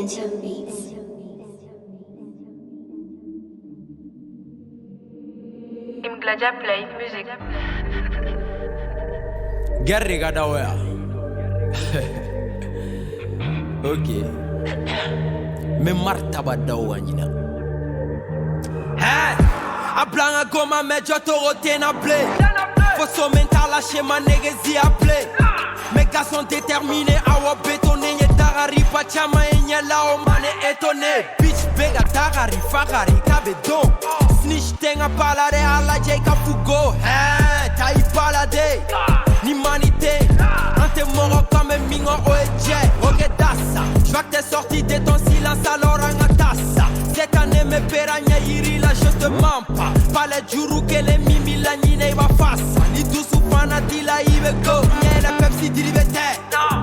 Phantom Beats. Imgladia Play Music. Guerre ka d'aw ye wa? Ok. N bɛ martaba d'aw kan ɲinan. Hey! A bila n ka goma mɛ jɔ togo tɛ na bilen. Fo somɛ t'a la schéma négezi a bilen. Mes gars sont déterminés, awɔ bétonné ye dagari ba caman ye ɲɛ la o ma ne étonné. Bitch bɛ ka dagari fagari k'a bɛ don. Snitch tɛ n ka ba la dɛ, a lajɛ i ka fugo. Hey, taa i balade. Ni mani tɛ, an tɛ mɔgɔ kan bɛ min kɔ o ye jɛ. Ok dasa, je vois que t'es sorti de ton silence alors an ka taa sa. Cette année me pera ɲɛ yiri la, je te mens pas. Palais juru kelen min b'i la ɲinɛ i b'a fa sa. Ni dusu fana t'i la i bɛ go. Ɲɛ yɛlɛ Pepsi diri bɛ tɛ.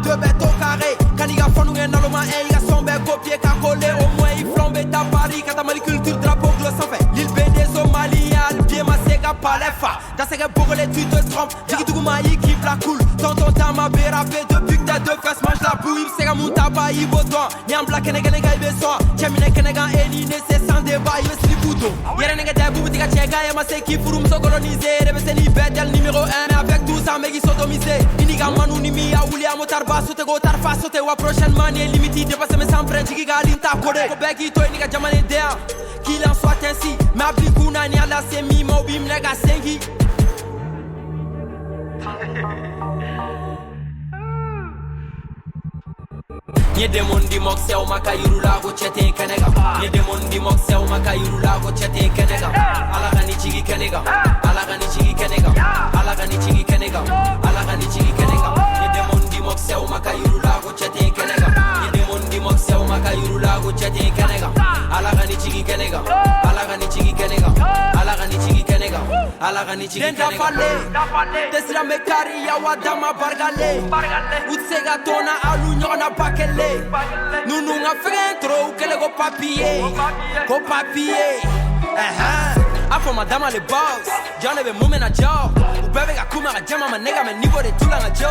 Deux bɛɛ to carré. Kan'i ka fɔnnu kɛ naloma i ka son bɛɛ copier ka coller. Au moins i filanw bɛ taa Paris ka taa Mali culture drapeau gulon sanfɛ. L'île B des Somaliens hali bi e ma se ka palais fa. Dasɛgɛ bogole tu te trompes. Jigi duguma i k'i bila cool. Tonton Tama bɛ rapper depuis que t'es deux fesses mange la boue. I bɛ se ka mun ta ba i b'o dɔn. Ni y'an bila kɛnɛ kelen kan i bɛ sɔn. Cɛ minɛ kɛnɛ kan e ni ne c'est sans débat i bɛ slip don. Yɛrɛ nɛgɛ tɛ bubu tigɛ cɛ kan e ma se k'i furumuso coloniser. E de bɛ se ni bɛɛ tel numéro 1 mais avec tout ça mɛ k'i sodomiser. I n'i ka manu ni min y'a wuli a motard ba sauter k'o tar fa sauter wa prochainement ni ye limite dépassé mais sans frein jigi ka hali n t'a kode. Ko bɛɛ k'i to yen n'i ka jamanaden yan. Qu'il en soit ainsi mais a bil'i kun na ni Ala se min ma o b'i minɛ ka sengi. N ye demon di mɔkisɛw ma ka yir'u la ko cɛ tɛ yen kɛnɛ kan. N ye demon di mɔkisɛw ma ka yir'u la ko cɛ tɛ yen kɛnɛ kan. Ala ka ni jigi kɛnɛ kan. Ala ka ni jigi kɛnɛ kan. Ala ka ni jigi kɛnɛ kan. Ala ka ni jigi kɛnɛ kan. N ye demon di mɔkisɛw ma ka yir'u la ko cɛ tɛ yen kɛnɛ kan. N ye demon di mɔkisɛw ma ka yir'u la ko cɛ tɛ yen kɛnɛ kan. Ala ka ni jigi kɛnɛ kan. Ala ka ni jigi kɛnɛ kan. Ala ka ni jigi kɛnɛ kan. Ala ka ni jigi kɛnɛ kan. Den dafalen tɛ sira mɛ kari yawa dama barikalen. U tɛ se ka to na alu ɲɔgɔn na ba kelen. Ninnu ka fɛgɛn trop u kɛlen ko papier. Ko papier. Ɛhɛn. A fɔ madame le boss. Jɔn de bɛ mun bɛna jɔ? U bɛɛ bɛ ka kuma ka jama ma ne ka mɛ niveau de t'u la ka jɔ.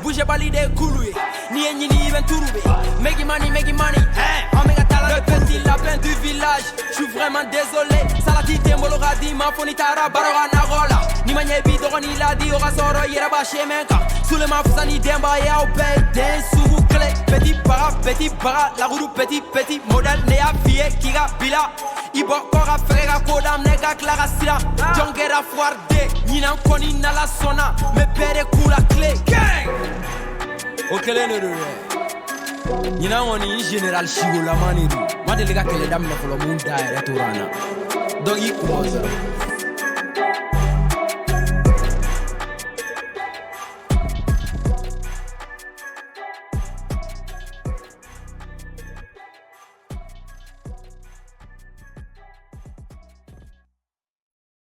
Bouger bali de ye kulu ye. N'i ye ɲini i bɛ n turu bɛ. Make money, make money. Hein, an bɛ ka taa la le petit lapin du village. Je suis vraiment désolé. Salati tɛ n bolo ka d'i ma fo n'i taara baro ka nakɔ la. N'i ma ɲɛ i b'i dɔgɔnin ladi o ka sɔrɔ i yɛrɛ b'a chemin kan. Suleman fisa ni denba ye aw bɛɛ ye den sugu kelen. Petit baga, petit baga, laguru petit petit modèle ne y'a f'i ye k'i ka bila. I bɔ kɔ ka fɛgɛ ka ko daminɛ ka tila ka siran. Jɔn kɛra foire den ɲinan kɔni n'Ala sɔnna n bɛ bɛɛ de k'u la clé. Gang! O kelen de don dɛ. Ɲinan kɔni n général sigolama de don. Ma deli ka kɛlɛ daminɛ fɔlɔ mun da yɛrɛ tora an na. Donc i kun bɔ dɔrɔn.